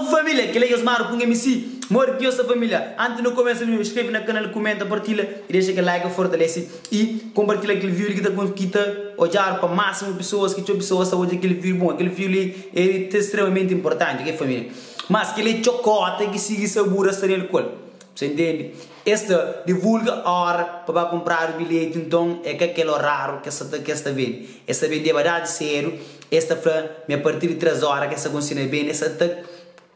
Família, kel-la é Osmar ku MC Modi ki nhos sta família? Antis nu kumesa nu inskreve na kanal, kumenta, partilha i dexa kel like fortalese i konpartilha kel vídeo ki ta ki ta odjadu pa másimu pesoas ki txeu pesoas ta odja kel vídeo. Bon, kel vídeo li el ta stremamenti inportanti, ok família? Mas kel-la é txokota ki sigi sabura sta nel ku el. Bu intende? Es ta divulga óra pa ba kunpradu bilheti, nton é ka kel oráriu ki es ta ki es ta bende. Es ta bendeba dadi sédu, es ta fla ma é partir di três óra ki es ta konsina bende. Es sa ta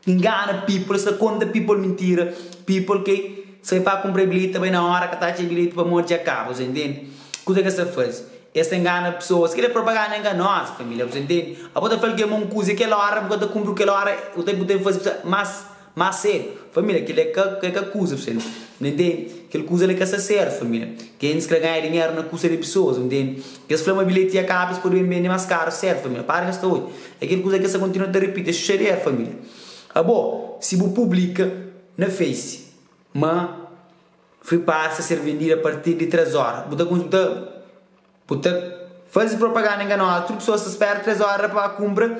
ingana people, es ta konta people mintira, people ki sai pa kunpra bilheti ta bai na óra ka ta atxa bilheti pamodi dja kaba. Bu intende? Kuza ki es ta faze? Es ta ingana pesoas. Kel-li é propaganda enganoza, família. Bu intende? Abo ta fla algen ma un kuza é kel óra, bu ka ta kunpri ku kel óra, bu ta bu ta faze más. Má sério, família, kel-li é ka é ka kuza, bu ntende? Kel kuza li ka sta sértu, família. Kentis krê ganha dinheru na kusta di pesoas, bu ntende? Kes fla ma bilheti ya kaba, es pode ben bende más karu, sértu, família? Para kes ta odja. É kel kuza ki es ta kontinua ta ripiti, é xuxadera, família. Abo, si bu publika na Face ma Free Pass ta ser vendidu a partir di 3 óra, bu ta bu ta bu ta faze propaganda enganoza, tudu pesoas ta spera 3 óra pa ba kunpra.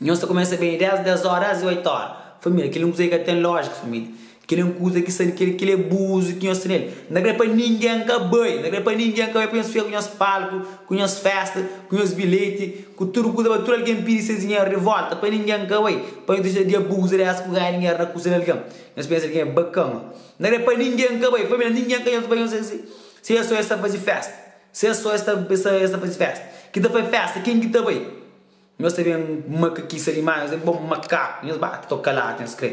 Nhos ta kumesa bende 10, 10 óra, 10 i 8 óra. Família, kel-li é un kuza ki ka ten lójika, família. Kel-li é un kuza ki sta kel kel-li é abuzu ki nhos ten el. N ta krê pa ningen ka bai, N ta krê pa ningen ka bai pa nhos fika ku nhos palku, ku nhos fésta, ku nhos bilheti, ku tudu kuza, pa tudu algen pidi ses dinheru di vólta, pa ningen ka bai, pa nhos dexa di abuza di es ku ganha dinheru na kuza di algen. Nhos pensa ki algen é bakan. N ta krê pa ningen ka bai, família, ningen ka nhos bai, nhos se es sô es ta faze fésta, se es sô es ta es ta faze fésta. Ki ta faze fésta, ken ki ta bai? Nhos ta ben makakisa dimás, nhos ta ben bon makaku, nhos ba toka la, nhos kre.